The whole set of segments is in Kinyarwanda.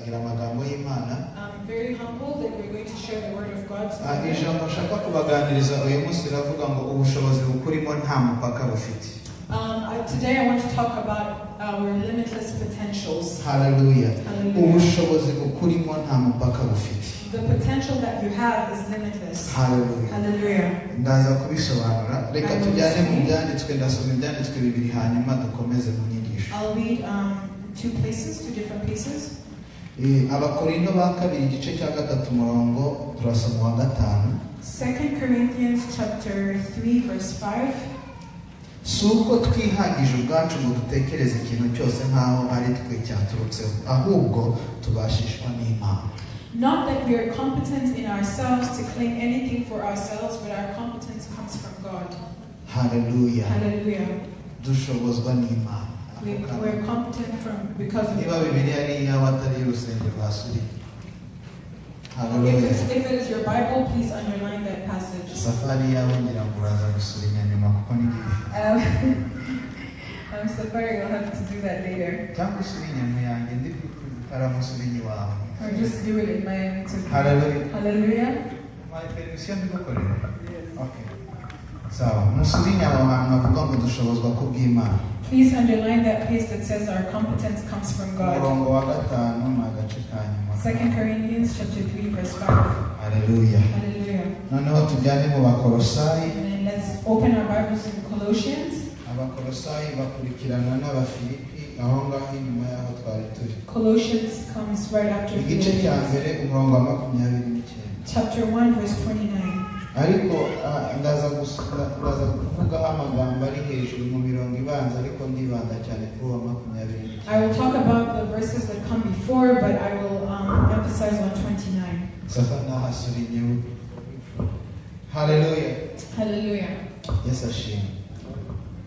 Gusangira amagambo y'Imana. I'm very humbled that we're going to share the word of God Ah, together. ijambo nshaka kubaganiriza uyu munsi riravuga ngo ubushobozi bukurimo nta mupaka bufite. Today I want to talk about our limitless potentials. Haleluya. Hallelujah. Ubushobozi bukurimo nta mupaka bufite. The potential that you have is limitless. Haleluya. Hallelujah. Ndaza kubisobanura. Reka tujyane mu byanditswe. Ndasoma ibyanditswe bibiri, hanyuma dukomeze mu nyigisho. I'll read two places, two different places. Abakorinto ba kabiri, igice cya gatatu, umurongo turasoma wa gatanu. 2 Corinthians chapter 3 verse 5. Si uko twihagije ubwacu ngo dutekereze ikintu cyose nk'aho ari twe cyaturutseho, ahubwo tubashishwa n'Imana. Not that we are competent in ourselves to claim anything for ourselves, but our competence comes from God. Haleluya. Hallelujah. Dushobozwa n'Imana. We're competent from because of Niba God. Bibiliya ari iyawe, atari iy'urusengero rwasuriye. If, Haleluya. If it is your Bible, please underline that passage. Safari yawe, ngira ngo uraza gusura inyuma kuko ni ngiyi. I'm sorry, you'll have to do that later. Cyangwa usura inyuma yanjye, ndi karamusubinya iwawe. Or just do it in my own. It's okay. Haleluya. Hallelujah. My permission mbigukorera? Okay, sawa. Musubinya aho hantu havuga ngo dushobozwa kubw'Imana. Please underline that place that says our competence comes from God. Umurongo wa gatanu ni agace ka nyuma. 2 Corinthians chapter 3 verse 5. Haleluya. Hallelujah. Noneho tujyane mu Bakorosayi. And then let's open our Bibles in Colossians. Abakorosayi bakurikirana n'Abafilipi aho ngaho inyuma y'aho twari turi. Colossians comes right after Igice cya Philippians. mbere, umurongo wa 29. Chapter 1 verse 29. Ariko ndaza kuvugaho amagambo ari hejuru mu mirongo ibanza, ariko ndibanda cyane kuri uwa makumyabiri I will n'icyenda. Talk about the verses that come before, but I will emphasize on 29. Safa nahasura inyuma. Haleluya. Hallelujah. Yesu ashimwe.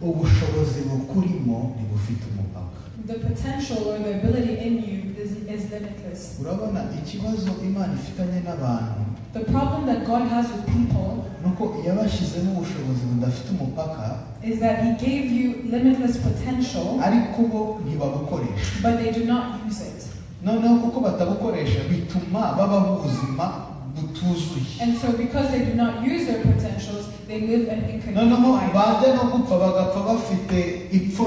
Ubushobozi bukurimo ntibufite umupaka. The potential or the ability in you is limitless. Urabona, ikibazo Imana ifitanye n'abantu The problem that God has with people nuko yabashyizemo ubushobozi budafite umupaka, is that He gave you limitless potential, ariko bo ntibabukoresha. But they do not use it. Noneho kuko batabukoresha, bituma babaho ubuzima butuzuye. And so, because they do not use their potentials, they live an incomplete Noneho life. Bajya no gupfa, bagapfa bafite ipfu,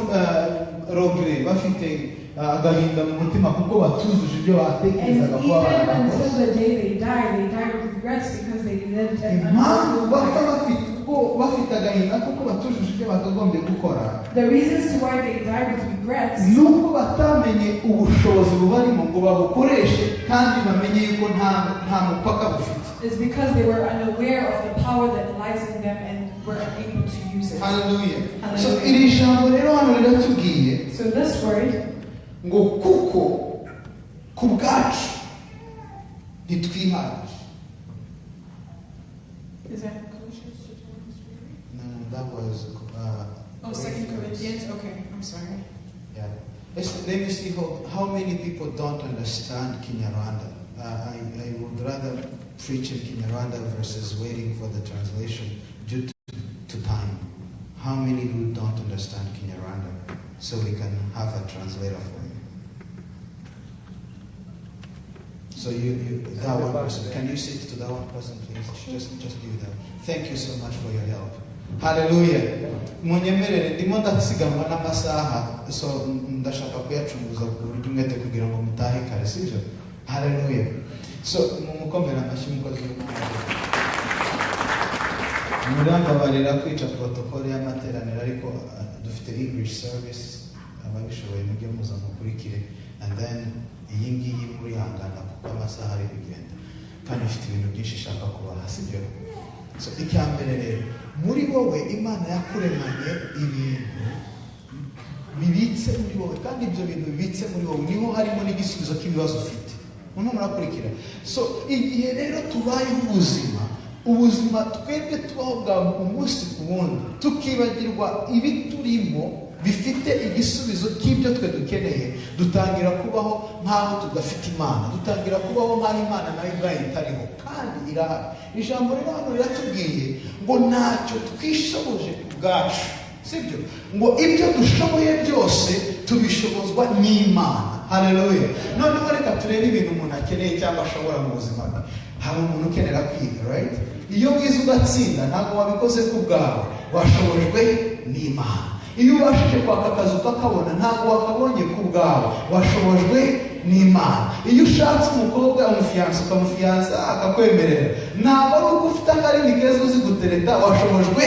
regret, bafite agahinda mu mutima kuko batujuje ibyo And batekerezaga kuba even barakoze. Until the day they die with regrets because they lived an Impamvu unfulfilled bapfa life. bafite ubwo bafite agahinda kuko batujuje ibyo bakagombye gukora, The reasons why they die with regrets nuko batamenye ubushobozi bubarimo ngo babukoreshe, kandi bamenye yuko nta mupaka bufite. Is because they were unaware of the power that lies in them and were unable to use it. Haleluya. So Hallelujah. iri jambo rero hano riratubwiye So this word, ngo kuko ku bwacu ntitwihagije. Is that Colossians chapter 1 verse 23? No, that was Oh, Second Corinthians. Okay, I'm sorry. Yeah. Let me see how many people don't understand Kinyarwanda. I would rather preach in Kinyarwanda versus waiting for the translation due to time. How many who don't understand Kinyarwanda? So we can have a translator for you. So you that one person, can you sit to that one person, please? Just do that. Thank you so much for your help. Hallelujah. Munyemerere, ndimo ndasiganwa n'amasaha, so ndashaka kuyacunguza ku buryo umwete kugira ngo mutahe kare, sibyo? Hallelujah. So mumukomere amashyi umukozi w'Imana. Murambabarira kwica protocole y'amateraniro, ariko dufite English service. Ababishoboye mujye muza mukurikire, and then iyi ngiyi murihangana kuko amasaha ari kugenda kandi ifite ibintu byinshi ishaka kubaha, sibyo? So icya mbere rero, muri wowe Imana yakuremanye ibintu bibitse muri wowe, kandi ibyo bintu bibitse muri wowe niho harimo n'igisubizo cy'ibibazo ufite. Noneho murakurikira. So igihe rero tubayeho ubuzima twebwe tubaho bwa umunsi ku wundi, tukibagirwa ibiturimo bifite igisubizo cy'ibyo twe dukeneye, dutangira kubaho nk'aho tudafite Imana, dutangira kubaho nk'aho Imana nayo ubwayo itariho, kandi irahari. Ijambo rero hano riratubwiye ngo ntacyo twishoboje ku bwacu, sibyo? Ngo ibyo dushoboye byose tubishobozwa n'Imana. Haleluya. Noneho reka turebe ibintu umuntu akeneye cyangwa ashobora mu buzima bwe. Hari umuntu ukenera kwiga, right? Iyo wize ugatsinda, ntabwo wabikoze ku bwawe, washobojwe n'Imana. Iyo ubashije kwaka akazi ukakabona, ntabwo wakabonye ku bwawe, washobojwe n'Imana. Iyo ushatse umukobwa, umufiyansa, ukamufiyansa akakwemerera, ntabwo ari uko ufite akarimi keza uzi gutereta, washobojwe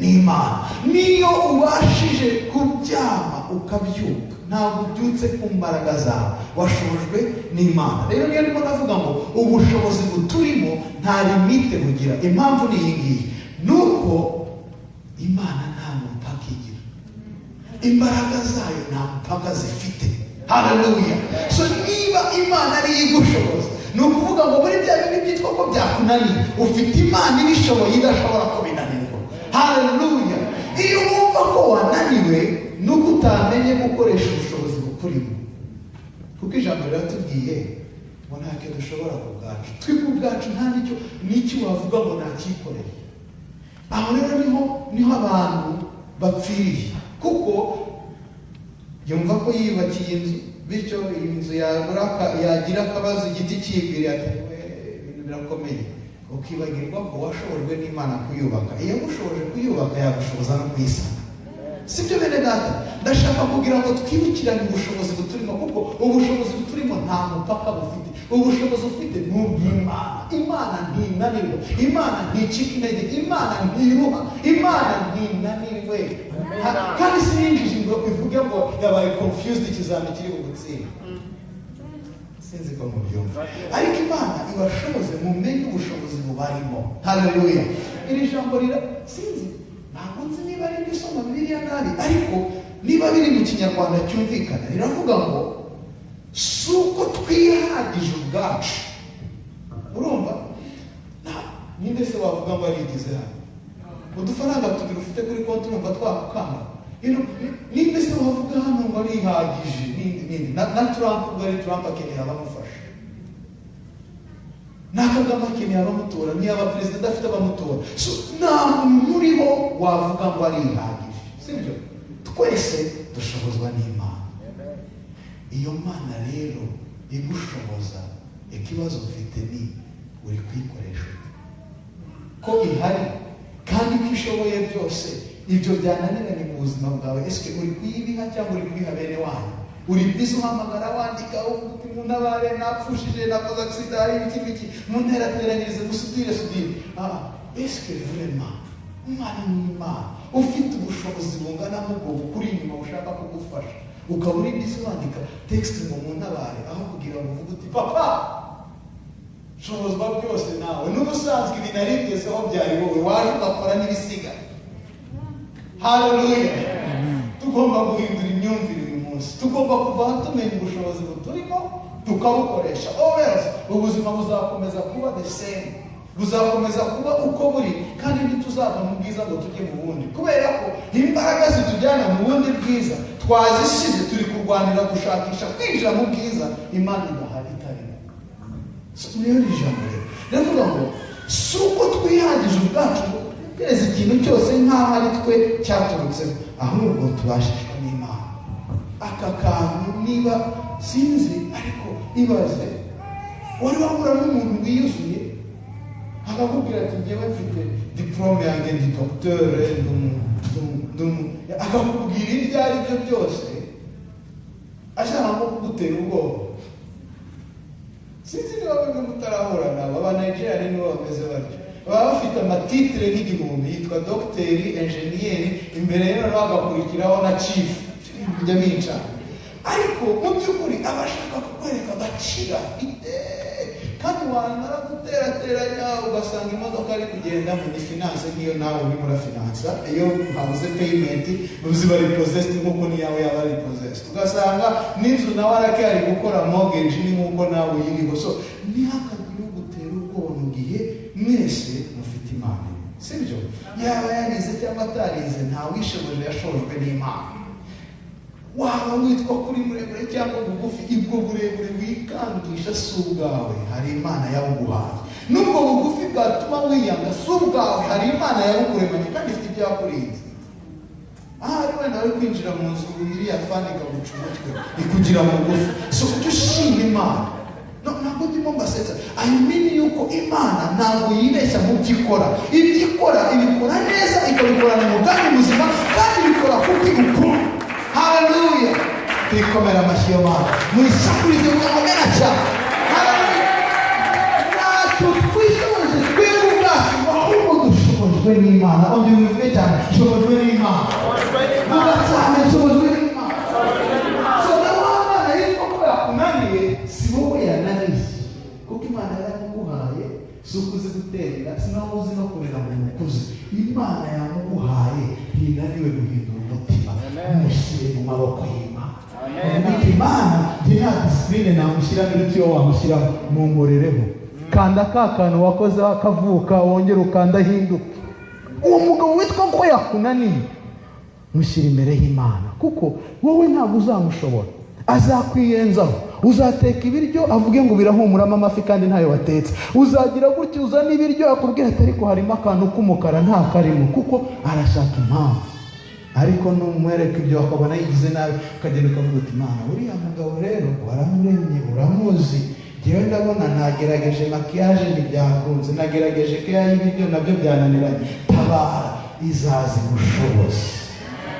n'Imana. Niyo ubashije kuryama ukabyuka, ntabwo ubyutse ku mbaraga zawe, washobojwe n'Imana. Rero niyo ndimo navuga ngo ubushobozi buturimo nta limite bugira. Impamvu ni iyi ngiyi, ni uko Imana nta mupaka igira, imbaraga zayo nta mupaka zifite. Haleluya. So niba Imana ariyo igushoboza, ni ukuvuga ngo muri bya bindi byitwa ko byakunaniye, ufite Imana ibishoboye, idashobora kubinanirwa. Haleluya. Iyo wumva ko wananiwe, nuko utamenye gukoresha ubushobozi bukurimo, kuko ijambo riratubwiye ngo ntacyo dushobora ku bwacu. Twebwe ubwacu nta n'icyo n'icyo wavuga ngo nacyikoreye. Aho rero niho abantu bapfiriye, kuko yumva ko yiyubakiye inzu, bityo inzu yagira akabazo, igiti kiyigwiriye, ati: "We, ibintu birakomeye." Ukibagirwa ko washobojwe n'Imana kuyubaka. Iyo agushoboje kuyubaka, yagushoboza no kuyisana, sibyo bene data? Ndashaka kugira ngo twibukiranye ubushobozi buturimo, kuko ubushobozi buturimo nta mupaka bufite. Ubushobozi ufite ni ubw'Imana. Imana ntinanirwa, Imana nticika intege, Imana ntiruha, Imana ntinanirwe. Kandi sininjije ngo ivuge ngo yabaye confused, ikizami kiri bugutsinda. Sinzi ko mubyumva, ariko Imana ibashoboze mumenye ubushobozi bubarimo. Haleluya. Iri jambo rira, sinzi, ntabwo nzi niba ari ibyo usoma Bibiliya nabi, ariko niba biri mu Kinyarwanda cyumvikana, riravuga ngo si uko twihagije ubwacu. Urumva, ninde se wavuga ngo arigize hano? Udufaranga tubiri ufite kuri konti, urumva twakukanga? Ninde se wavuga hano ngo arihagije? Ninde? Ninde? Na Trump ubwo ari Trump akeneye abamufasha, na Kagame akeneye abamutora, ntiyaba perezida adafite abamutora. So nta muntu uriho wavuga ngo arihagije, sibyo? Twese dushobozwa n'Imana. Iyo Mana rero igushoboza, ikibazo ufite ni uri kuyikoresha ute? Ko ihari kandi ko ishoboye byose, ibyo byananiranye mu buzima bwawe, ese uri kuyibiha cyangwa uri kubiha bene wanyu? Uri bize uhamagara, wandika, uvuga uti: "Muntabare, napfushije, nakoze accident, ibiki biki, munterateranyirize, musudire sudire." Ah, est-ce vraiment umwana n'Imana ufite ubushobozi bungana nk'ubwo bukuri inyuma bushaka kugufasha, ukaba uri bize wandika text ngo muntabare, aho kugira ngo uvuge uti: "Papa, shobozwa byose nawe, n'ubusanzwe ibi narigezeho byari wowe waje ugakora n'ibisigaye"? Haleluya. Tugomba guhindura imyumvire uyu munsi. Tugomba kuva aho tumenya ubushobozi buturimo, tukabukoresha, or else ubuzima buzakomeza kuba the same, buzakomeza kuba uko buri, kandi ntituzava mu bwiza ngo tujye mu bundi, kubera ko imbaraga zitujyana mu bundi bwiza twazisize, turi kurwanira gushakisha kwinjira mu bwiza Imana idahari, itarimo. So, niyo ni ijambo rero riravuga ngo si uko twihagije ubwacu ngo dutekereze ikintu cyose nk'aho ari twe cyaturutseho, ahubwo tubashishwa n'Imana. Aka kantu niba sinzi, ariko ibaze wari wahura n'umuntu wiyuzuye, akakubwira ati: "Ngewe mfite diporome yanjye, ndi dogiteri," akakubwira ibyo ari byo byose ashaka nko kugutera ubwoba. Sinzi niba bamwe mutarahura nabo. Aba Nigeria nibo bameze batyo, baba bafite amatitire nk'igihumbi, yitwa dogiteri, enjeniyeri, imbere ye noneho hagakurikiraho na chief, bijya bincana. Ariko mu by'ukuri aba ashaka kukwereka agaciro afite, kandi wamara guterateranya ugasanga imodoka ari kugendamo ni finance nk'iyo nawe urimo urafinansa. Iyo habuze payment ziba repossessed, nk'uko n'iyawe yaba repossessed, ugasanga n'inzu nawe aracyari gukora mortgage, ni nk'uko nawe uyiriho. So ntihakagire ugutera ubwoba mu gihe mwese mufite Imana, sibyo? Yaba yarize cyangwa atarize, ntawishoboje, yashojwe n'Imana. Waba witwa kuri muremure cyangwa bugufi, ubwo burebure wikangisha si ubwawe, hari Imana yabuguhaye. N'ubwo bugufi bwatuma wiyanga si ubwawe, hari Imana yabukuremanye kandi ifite ibyo yakurinze. Ahari wenda wari kwinjira mu nzu, iriya fan ikaguca umutwe, ikugira mugufi. So ujye ushima Imana. No, ntabwo ndimo mbasetsa. I mean yuko Imana ntabwo yibeshya mu byo ikora. Ibyo ikora ibikora neza, ikabikorana umugambi muzima, kandi ibikora kuko igukunda. Haleluya! Twikomera amashyi yo Mana, muyisakurize, mugakomera cyane. Haleluya! Ntacyo twishoboje twebwe ubwacu, ahubwo dushobojwe n'Imana. Ongera ubivuge cyane: shobojwe n'Imana. Vuga cyane: nshobojwe n'Imana. So na wa mwana yitwa ko yakunaniye, si wowe yananiye, kuko Imana yaramuguhaye. Si uko uzi guterera, si nawe uzi no kurera ngo umukuze. Imana yamuguhaye, ntinaniwe guhindura umutima. Mushyire mu maboko y'Imana. Uvuga Imana, njye nta discipline namushyiramo iruta iyo wamushyiramo. Munkorereho, kanda ka kantu wakoze akavuka, wongere ukanda ahinduke. Uwo mugabo witwa ko yakunaniye, mushyira imbere y'Imana, kuko wowe ntabwo uzamushobora. Azakwiyenzaho. Uzateka ibiryo avuge ngo birahumuramo amafi kandi ntayo watetse. Uzagira gutya, uzana ibiryo, akubwira ati: "Ariko harimo akantu k'umukara." Nta karimo, kuko arashaka impamvu. Ariko numwereka ibyo, akabona yigize nabi, ukagenda ukavuga uti: "Imana, uriya mugabo rero waramuremye, uramuzi. Njyewe ndabona nagerageje maquillage ntibyakunze, nagerageje keya y'ibiryo nabyo byananiranye, tabara." Izazi ubushobozi,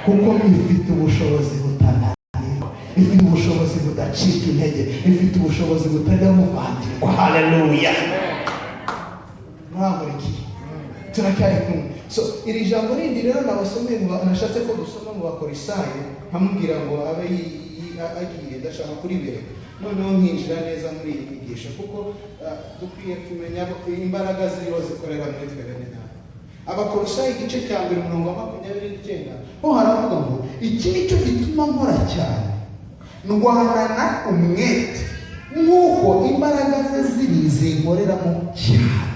kuko ifite ubushobozi butananirwa, ifite ubushobozi budacika intege, ifite ubushobozi butajya buvangirwa. Haleluya! Muramurikiye? Turacyari kumwe? So iri jambo rindi rero nabasomeye, nashatse ko dusoma mu Bakorisayi, nkamubwira ngo abe agiye, ndashaka kuribereka, noneho nkinjira neza muri iyi nyigisho, kuko dukwiye kumenya imbaraga ziriho zikorera muri twe, bene data. Abakorosayi igice cya mbere, umurongo wa 29, ho haravuga ngo: "Iki ni cyo gituma nkora cyane, ndwanana umwete nk'uko imbaraga ze ziri zinkoreramo cyane."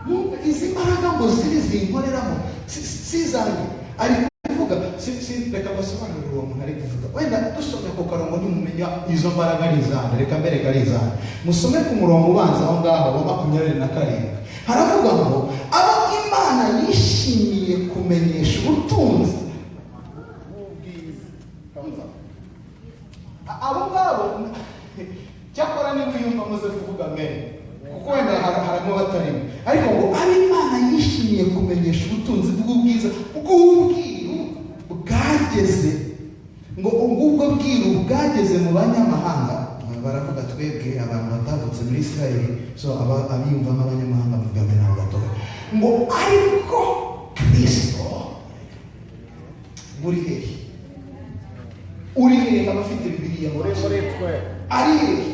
Mwumve, izi mbaraga ngo ziri zinkoreramo si izanjye ari kuvuga. Reka basobanurire uwo muntu ari kuvuga. Wenda dusomye ku karongo ntimumenya izo mbaraga ari izanjye. Reka mbereka ari izanjye. Musome ku murongo ubanza aho ngaho wa 27, haravuga ngo: "Abo Imana yishimiye kumenyesha ubutunzi bw'ubwiza." Umva. Abo ngabo cyakora niba uyumva amaze kuvuga amen, kuko wenda harimo batarimo. Ariko ngo: "Abo Imana yishimiye kumenyesha ubutunzi bw'ubwiza bw'ubwiru bwageze", ngo ubwo bwiru bwageze mu banyamahanga. Baravuga twebwe abantu batavutse muri Israeli. So abiyumva nk'abanyamahanga muvuga amen aho gatoya. Ngo: "Ariko Kristo buri hehe?" Uri hehe? Abafite Bibiliya Uri muri twe. Ari hehe?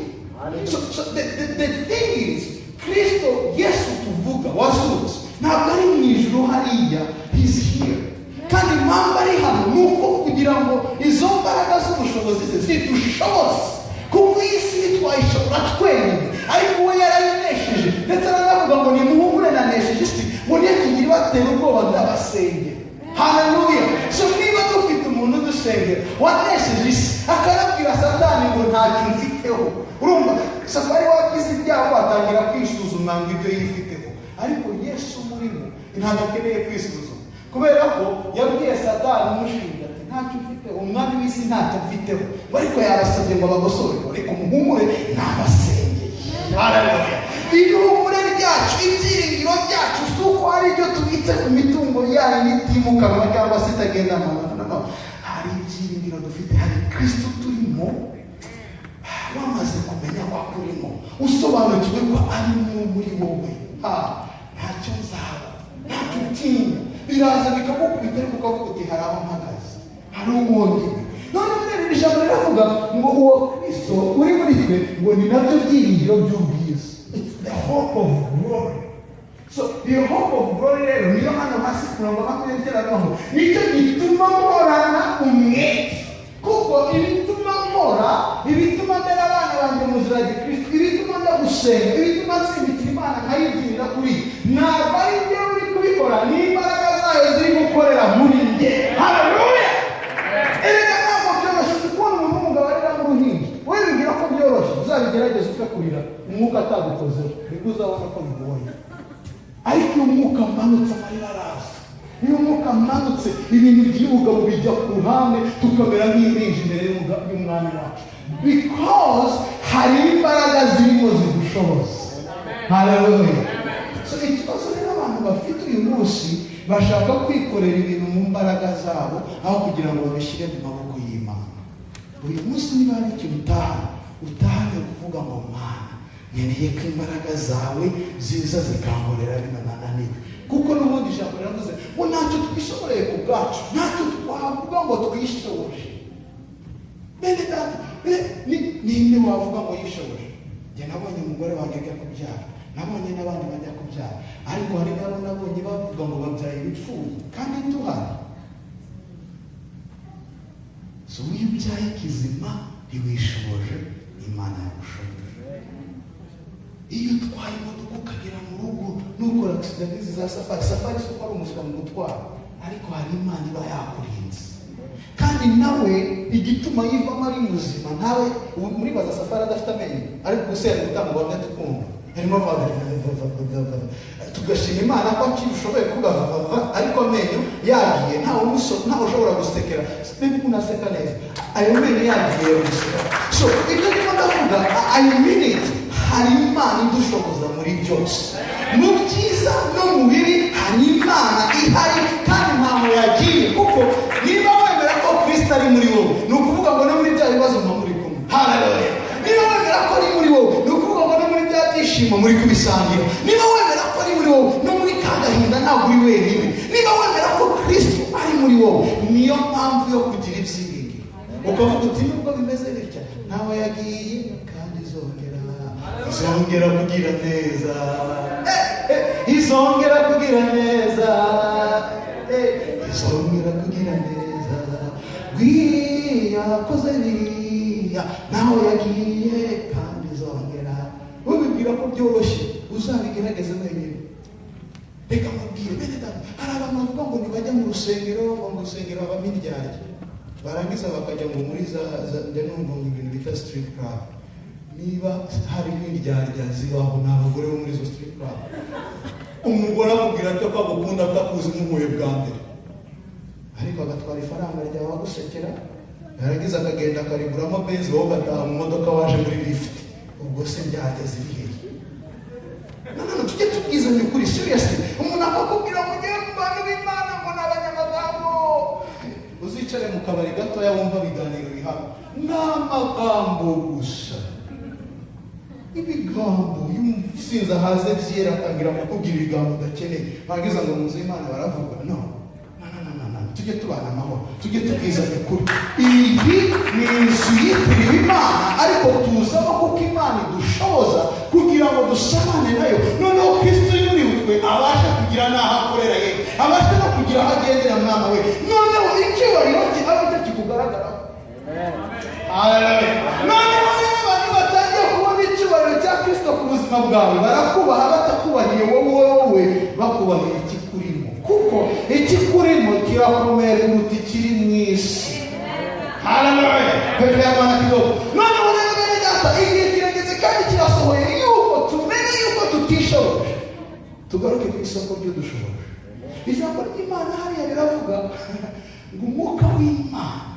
So the thing is, Kristo Yesu tuvuga wazutse ntabwo ari mu ijuru hariya. He's here. Kandi impamvu ari hano ni uko kugira ngo izo mbaraga z'ubushobozi ze zidushoboze, kuko iyi si ntitwayishobora twenyine, ariko we yarayinesheje. Ndetse aranavuga ngo: "Nimuhumure, nanesheje isi", ngo niyo ibatera ubwoba ndabasengera. Haleluya! So niba dufite umuntu udusengera wanesheje isi, akanabwira Satani ngo ntacyo mfiteho, urumva safari wagize ibyago atangira kwisuzuma ngo ibyo yifiteho. Ariko Yesu murimo ntabwo akeneye kwisuzuma, kubera ko yabwiye Satani umushinja ati: "Ntacyo ufiteho, umwami w'isi ntacyo mfiteho." Ariko yarasabye ngo abagosore, ariko muhumure, nabasengeye. Haleluya! Ihumure ryacu, ibyiringiro byacu, si uko hari ibyo tubitse ku mitungo yayo itimukanwa cyangwa se itagenda amahoro. No, hari ibyiringiro dufite, hari Kristo turimo. Wamaze kumenya ko akurimo, usobanukiwe ko ari muri wowe, ha ntacyo nzaba, ntacyo utinya. Biraza bikagukubita, ariko ukavuga uti: "Hari aho mpagaze, hari uwongeye." Noneho rero iri jambo riravuga ngo uwo Kristo uri muri twe ngo ni nabyo byiringiro by'ubwiza. It's the hope of glory. So iyo hope of glory rero niyo hano hasi ku murongo wa 29 avuga ngo: "Nicyo gituma mporana umwete", kuko ibituma nkora, ibituma ndera abana banjye mu nzira ya gikristo, ibituma ndagusenga, ibituma nsimbikira Imana nkayibyinira kuri, ntabwo ari njye uri kubikora, ni imbaraga zayo ziri gukorera muri njye. Haleluya! Erega ntabwo byoroshye. Uzi kubona umuntu w'umugabo arira nk'uruhinja, wowe wibwira ko byoroshye. Uzabigerageze upfe kurira umwuka atagukozeho, nibwo uzabona ko bigoye. Ariko iyo umwuka amanutse, amarira araza. Iyo Umwuka amanutse, ibintu by'ubugabo bijya ku ruhande, tukamera nk'impinja imbere y'Umwami wacu, because hari imbaraga zirimo zidushoboza. Haleluya! So ikibazo rero abantu bafite uyu munsi, bashaka kwikorera ibintu mu mbaraga zabo aho kugira ngo babishyire mu maboko y'Imana. Uyu munsi niba hari ikintu utahana, utahane kuvuga ngo: "Mana, nkeneye ko imbaraga zawe ziza zikankorera bino nananiwe." Kuko n'ubundi ijambo riravuze ngo ntacyo twishoboreye ku bwacu, ntacyo twavuga ngo twishoboje. Bene data, ninde wavuga ngo yishoboje? Njye nabonye umugore wanjye ajya kubyara, nabonye n'abandi bajya kubyara, ariko hari n'abo nabonye bavuga ngo babyaye ibipfuye kandi tuhari. So iyo ubyaye kizima, ntiwishoboje, Imana yagushoboje. Iyo utwaye imodoka ukagera mu rugo, nukora accident nk'izi za Safari, Safari si uko ari umuswa mu gutwara, ariko hari Imana iba yakurinze. Kandi nawe igituma yivamo ari muzima, ntawe ubu muribaza Safari adafite amenyo, ariko gusa yari gutanga ubuhamya tukumva harimo tugashima Imana ko akibishoboye kuvuga va, ariko amenyo yagiye, ntawe ushobora gusekera. Niba umuntu aseka neza, ayo menyo yagiye guseka. So ibyo ndimo ndavuga, I mean it. Hari Imana idushoboza muri byose, mu byiza no mu bibi. Hari Imana ihari kandi ntaho yagiye, kuko niba wemera ko Kristo ari muri wowe, ni ukuvuga ngo no muri bya bibazo muba muri kumwe. Haleluya! Niba wemera ko ari muri wowe, ni ukuvuga ngo no muri bya byishimo muri kubisangira. Niba wemera ko ari muri wowe, no muri ka gahinda ntabwo uri wenyine. Niba wemera ko Kristo ari muri wowe, niyo mpamvu yo kugira ibyiringiro, ukavuga uti: "Nubwo bimeze bitya, ntawe yagiye kandi izongera, izongera kugira neza. Izongera kugira neza. Izongera kugira neza. Yakoze biriya, nawe yagiye kandi izongera." Ubibwira ko byoroshye, uzabigerageze wenyine. Reka mubwire, bene data, hari abantu bavuga ngo ntibajya mu rusengero, ngo mu rusengero habamo indyarya, barangiza bakajya ngo muri za njya numva ngo ibintu bita strip club. Niba hari n'indyarya zibaho, ni abagore bo muri izo strip club. Umugore amubwira ati ko agukunda atakuzi, muhuye bwa mbere, ariko agatwara ifaranga ryawe agusekera, yarangiza akagenda akariguramo benzi, wowe ugataha mu modoka waje muri lift. Ubwo se ndyarya ziri hehe? No, tujye tubwizanya ukuri. Seriously, umuntu akakubwira ngo ngewe mu bantu b'Imana ngo ni abanyamagambo. Uzicare mu kabari gatoya wumva ibiganiro bihaba, ni amagambo gusa, ibigambo. Iyo umusinzi ahaze byera, atangira kukubwira ibigambo udakeneye, warangiza ngo mu nzu y'Imana baravuga. No, no, no, no, no. Tujye tubana amahoro, tujye tubwizanya ukuri. Iyi ni inzu yitiriwe Imana, ariko tuzamo kuko Imana idushoboza kugira ngo dusabane nayo. Noneho Kristo uri muri twe abashe kugira n'aho akorera, ye abashe no kugira aho agendera. Mwana we, noneho icyubahiro cye abe cyo kikugaragaraho. Haleluya! Noneho rero abantu batangiye kubona icyubahiro cya Kristo ku buzima bwawe, barakubaha batakubahiye wowe, bakubahiye ikikurimo, kuko ikikurimo kirakomeye kuruta ikiri mu isi. Haleluya! Pepe y'Amana kidogo. Noneho rero, bene data, igihe kirageze kandi kirasohoye yuko tumenye yuko tutishoboje, tugaruke ku isoko ry'udushoboje. Ijambo ry'Imana hariya riravuga ngo Umwuka w'Imana.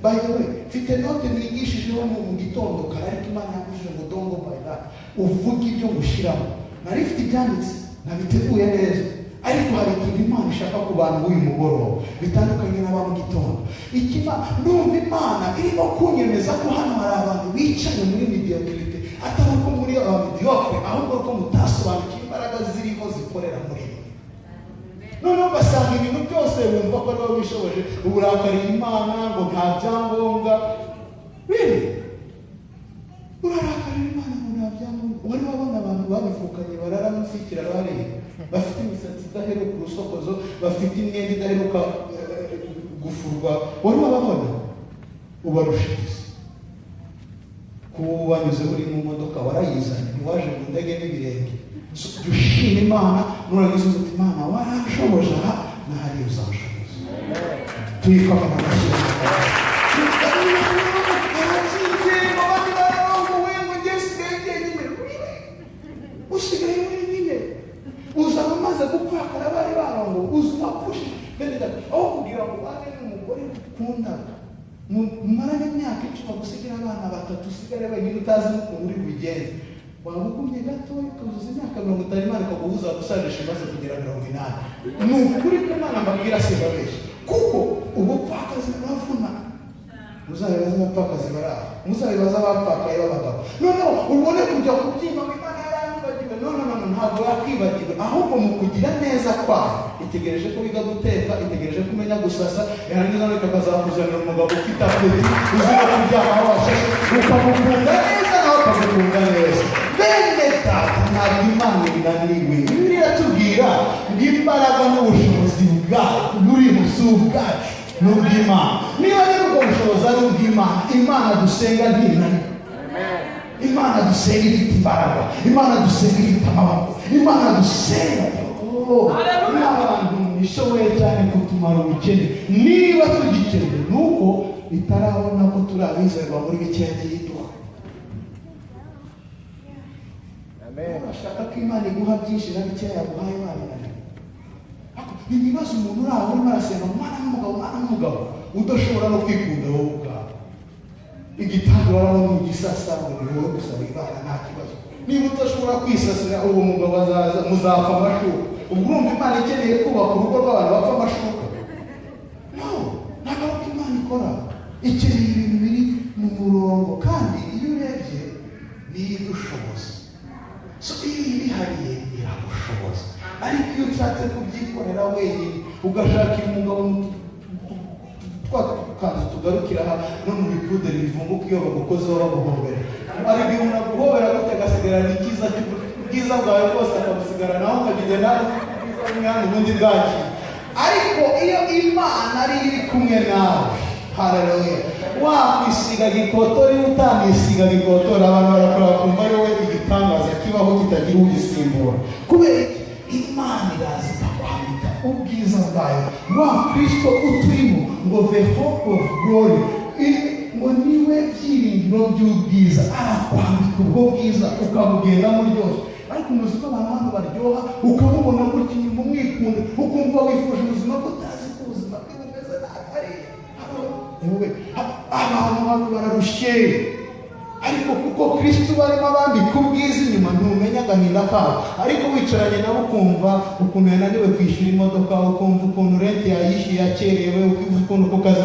By the way, mfite note nigishijeho mu gitondo kare, ariko Imana yambujije ngo don't go by that, uvuge ibyo ngushyiramo. Nari mfite ibyanditse nabiteguye neza, ariko hari ikintu Imana ishaka ku bantu b'uyu mugoroba bitandukanye n'aba mu gitondo. Ndumva Imana irimo kunyemeza ko hano hari abantu bicaye muri médiocrité, atari uko muri aba médiocre, ahubwo ko mutasobanukiwe imbaraga ziriho zikorera muri mwe. Noneho ugasanga ibintu byose wumva ko ari wowe wishoboje, uburakariye Imana ngo nta byangombwa. Really, urarakarira Imana ngo nta byangombwa? Wari wabona abantu babivukanye barara munsi y'ikiraro hariya, bafite imisatsi idaheruka urusokozo, bafite imyenda idaheruka gufurwa? Wari wababona? Ubarusha iki? Kuba wanyuze uri mu modoka warayizanye, ntiwaje mu ndege n'ibirenge. So, jya ushima Imana, nurangiza uti: "Imana, waranshoboje aha, n'ahariya uzanshoboza." Tuyikomera amashyi. Aratsinze, abandi bararongowe, ngo njye nsigaye jyenyine. Really? Usigaye wenyine, uzaba umaze gupfakara bari barongowe. Uzi Bakwica, bagusigira abana batatu, usigare wenyine utazi n'ukuntu uri bubigenze. Waba ugumye gatoya ukazuza imyaka 50, Imana ikaguhuza gusajisha imaze kugera 80. Ni ukuri ko Imana mbabwira, simbabeshya, kuko ubupfakazi buravuna. Muzabibaze abapfakazi bari aho, muzabibaze abapfakaye b'abagabo, noneho ubone kujya kubyimba ngo Imana yaranyibagiwe. No, no, no, no, ntabwo yakwibagiwe. Ahubwo mu kugira neza kwayo itegereje ko wiga guteka, itegereje ko umenya gusasa, yarangiza nawe ikakazakuzanira umugabo ufite appétit, uzi no kuryama aho washashe, ukamukunda neza, nawe akagukunda neza. Bene data, ntabwo Imana inaniwe. Bibiliya iratubwira ngo imbaraga n'ubushobozi bwayo buri si ubwacu, ni ubw'Imana. Niba rero ubwo bushobozi ari ubw'Imana, Imana dusenga ntinanirwa. Imana dusenga ifite imbaraga, Imana dusenga ifite amaboko, Imana dusenga, oh, n'abantu ishoboye cyane kutumara ubukene. Niba tugikennye, ni uko itarabona ko turi abizerwa muri bike yagiye iduha. Amen. Urashaka ko Imana iguha byinshi, na bikeya yaguhaye wabinaniwe. Ibibazo, umuntu uri aho urimo arasenga, umwana n'umugabo, umwana n'umugabo udashobora no kwikunda wowe ubwawe. Igitanda urabona igisasa ngo ni wowe gusa wibana, nta kibazo. Niba udashobora kwisasira, uwo mugabo azaza muzapfa amashuka. Ubwo urumva Imana ikeneye kubaka urugo rw'abantu bapfa amashuka? No, ntabwo ari uko Imana ikora. Ikeneye ibintu biri mu murongo, kandi iyo urebye niyo idushoboza. So iyo yibihariye iragushoboza, ariko iyo ushatse kubyikorera wenyine, ugashakira umugabo mu twa tukanzu tugarukira aha no mu bipuderi bivunguka iyo bagukozeho baguhobera, hari igihe umuntu aguhobera gutya agasigarana icyiza cy'ubwiza bwawe bwose, akabusigara nawe, ukagenda nawe ufite ubwiza bumwe hano ubundi bwagiye. Ariko iyo Imana ari iri kumwe nawe, haleluya, wakwisiga gikotori, utanisiga gikotori, abantu barakora bakumva ari wowe igitangaza kibaho kitagira ugisimbura. Kubera iki? Imana iraza ikakwambika ubwiza bwayo, wa Kristo uturimo, ngo the hope of glory, ngo niwe byiringiro by'ubwiza. Arakwambika ubwo bwiza, ukabugendamo ryose. Ariko umuzi ko abantu hano baryoha, ukamubona gutya inyuma umwikunda, ukumva wifuje ubuzima bwe, utazi ko ubuzima bwe bumeze nabi hariya. Yewe, abantu hano bararushye, ariko kuko Kristo barimo abambika ubwiza inyuma, ntumenya agahinda kabo. Ariko wicaranye nabo ukumva ukuntu yananiwe kwishyura imodoka, ukumva ukuntu rent yayishyuye yakerewe, ukumva ukuntu ku kazi.